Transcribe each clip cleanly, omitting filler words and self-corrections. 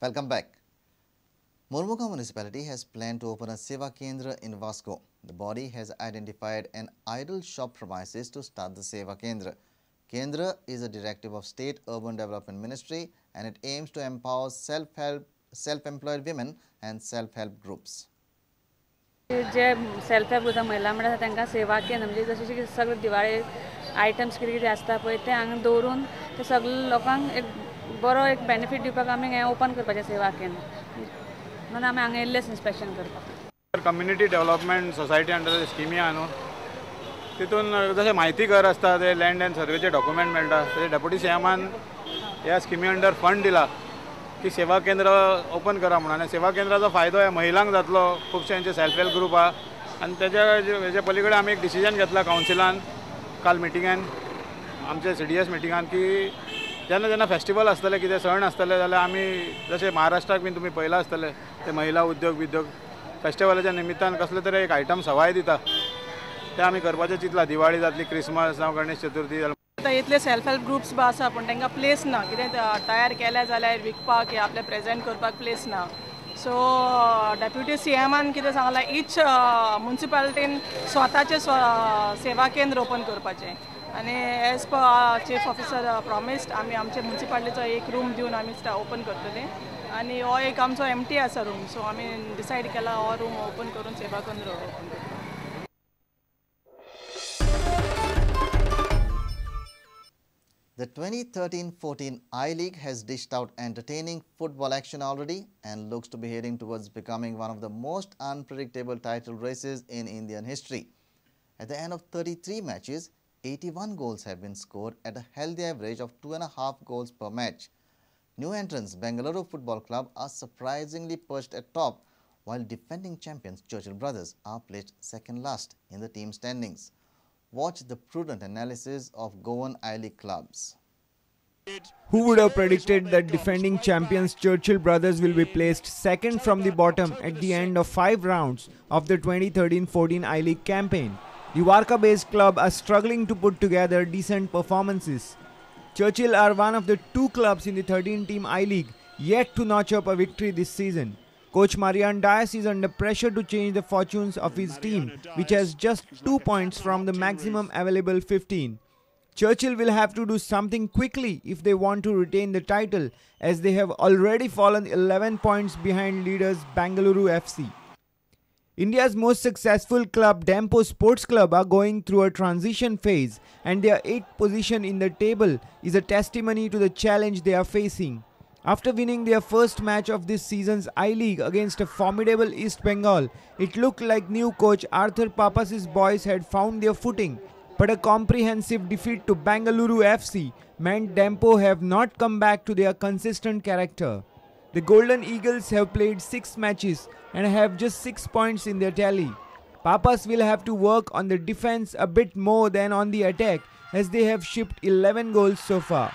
Welcome back. Mormugao Municipality has planned to open a Seva Kendra in Vasco. The body has identified an idle shop premises to start the Seva Kendra. Kendra is a directive of State Urban Development Ministry and it aims to empower self-employed women and self-help groups. J self help group महिला मंडळ आसा तांकां सेवा केंद्र म्हणजे जशें की सगळे दिवाळे आयटम्स कितें कितें आसता पळय ते हांगा दवरून ते सगळे लोकांक एक बरो एक बेनिफीट दिवपाक आमी हें ओपन करपाचें सेवा केंद्र म्हणून आमी हांगा येयल्लेच इन्स्पेक्शन करपाक. कम्युनिटी डेव्हलपमेंट सोसायटी अंडर स्किमी आहा न्हू, तितून जशें म्हायती घर आसता ते लँड अँड सर्वेचे डॉक्युमेंट मेळटा. तशें डेप्युटी सीएमान ह्या स्किमी अंडर फंड दिला की सेवा केंद्र ओपन करा म्हणून. आनी सेवा केंद्राचो फायदो ह्या महिलांक जातलो. खुबशे हेंचे सेल्फ हेल्प ग्रूप आहा आनी तेज्या हेच्या पलीकडे आमी एक डिसिजन घेतला कावन्सिलान काल मिटिंगेन, आमचे CDS मिटिंगान, की जेन्ना जेन्ना फेस्टिवल आसतले कितें सण आसतले जाल्यार आमी जशें महाराष्ट्राक बीन तुमी पळयलां आसतलें ते महिला उद्योग बिद्योग फेस्टिवलाच्या निमित्तान कसले तरी एक आयटम सवाय दिता, ते आमी करपाचें चिंतलां. दिवाळी जातली, क्रिसमस जावं गणेश चतुर्थी. आतां इतले सेल्फ हेल्प ग्रुप्स बी आसा पूण तांकां प्लेस ना, कितें तयार केलें जाल्यार विकपाक या आपलें प्रेजेंट करपाक प्लेस ना. सो डेप्युटी सीएमान कितें सांगलां, इच मुन्सिपालिटीन स्वताचें सेवा केंद्र ओपन करपाचें आनी as per chief officer promised आमी आमचे मुन्सिपालिटीचो एक रूम दिवन आमी ओपन करतले. आनी हो एक आमचो एमटी आसा रूम, सो आमी डिसायड केला हो रूम ओपन करून सेवा केंद्र ओपन करपाक. The 2013-14 I-League has dished out entertaining football action already and looks to be heading towards becoming one of the most unpredictable title races in Indian history. At the end of 33 matches, 81 goals have been scored at a healthy average of 2.5 goals per match. New entrants Bengaluru Football Club are surprisingly perched at top, while defending champions Churchill Brothers are placed second last in the team standings. Watch the prudent analysis of Goan I-League clubs. Who would have predicted that defending champions Churchill Brothers will be placed second from the bottom at the end of 5 rounds of the 2013-14 I-League campaign? The Varca-based club are struggling to put together decent performances. Churchill are one of the 2 clubs in the 13-team I-League yet to notch up a victory this season. Coach Marian Dias is under pressure to change the fortunes of his team, which has just 2 points from the maximum available 15. Churchill will have to do something quickly if they want to retain the title, as they have already fallen 11 points behind leaders Bengaluru FC. India's most successful club, Dempo Sports Club, are going through a transition phase, and their 8th position in the table is a testimony to the challenge they are facing. After winning their first match of this season's I-League against a formidable East Bengal, it looked like new coach Arthur Papas' boys had found their footing. But a comprehensive defeat to Bengaluru FC meant Dempo have not come back to their consistent character. The Golden Eagles have played 6 matches and have just 6 points in their tally. Papas will have to work on the defense a bit more than on the attack, as they have shipped 11 goals so far.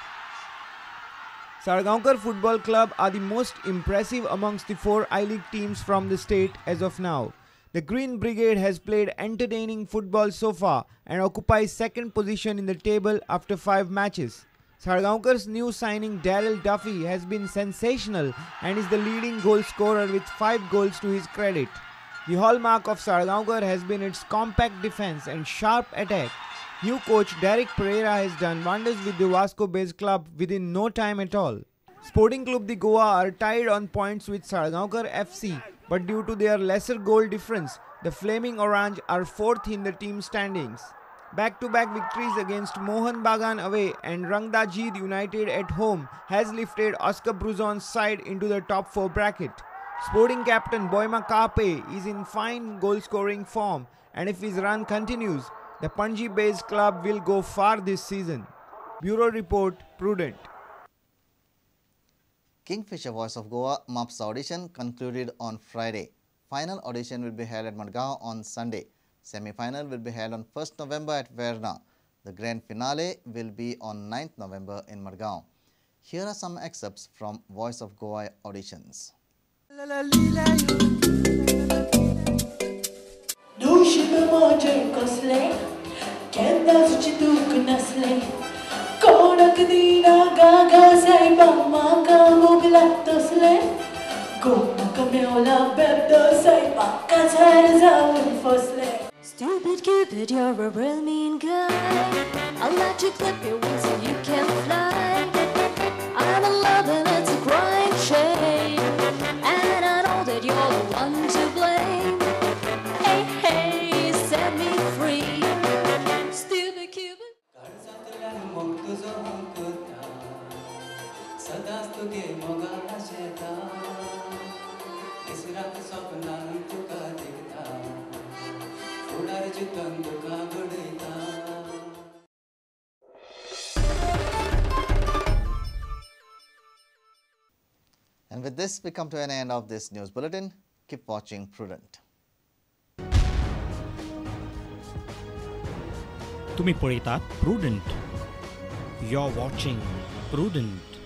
Salgaonkar Football Club are the most impressive amongst the 4 I-League teams from the state as of now. The Green Brigade has played entertaining football so far and occupies second position in the table after 5 matches. Salgaonkar's new signing Daryl Duffy has been sensational and is the leading goal scorer with 5 goals to his credit. The hallmark of Salgaonkar has been its compact defense and sharp attack. New coach Derek Pereira has done wonders with the Vasco-based club within no time at all. Sporting Club de Goa are tied on points with Salgaonkar FC, but due to their lesser goal difference, the Flaming Orange are 4th in the team standings. Back-to-back victories against Mohan Bagan away and Rangdajied United at home has lifted Oscar Bruzon's side into the top 4 bracket. Sporting captain Boima Kape is in fine goal-scoring form, and if his run continues, the Panji-based club will go far this season. Bureau Report, Prudent. Kingfisher Voice of Goa Mapsa audition concluded on Friday. Final audition will be held at Madgaon on Sunday. Semi-final will be held on 1st November at Verna. The grand finale will be on 9th November in Madgaon. Here are some excerpts from Voice of Goa auditions. Gaga सायबा म्हाका मोग लागतसले gawk Mewla बेबदो सायबा काजार जावन फसले. Stupid Cupid, you're a real mean guy. I'll let you clip your wings so you can fly. I'm in love and it's a crying shame, and I know that you're the one to blame. Hey, hey, set me free, stupid Cupid. And with this, we come to an end of this news bulletin. Keep watching Prudent. तुम्ही पळयतात Prudent. You're watching Prudent.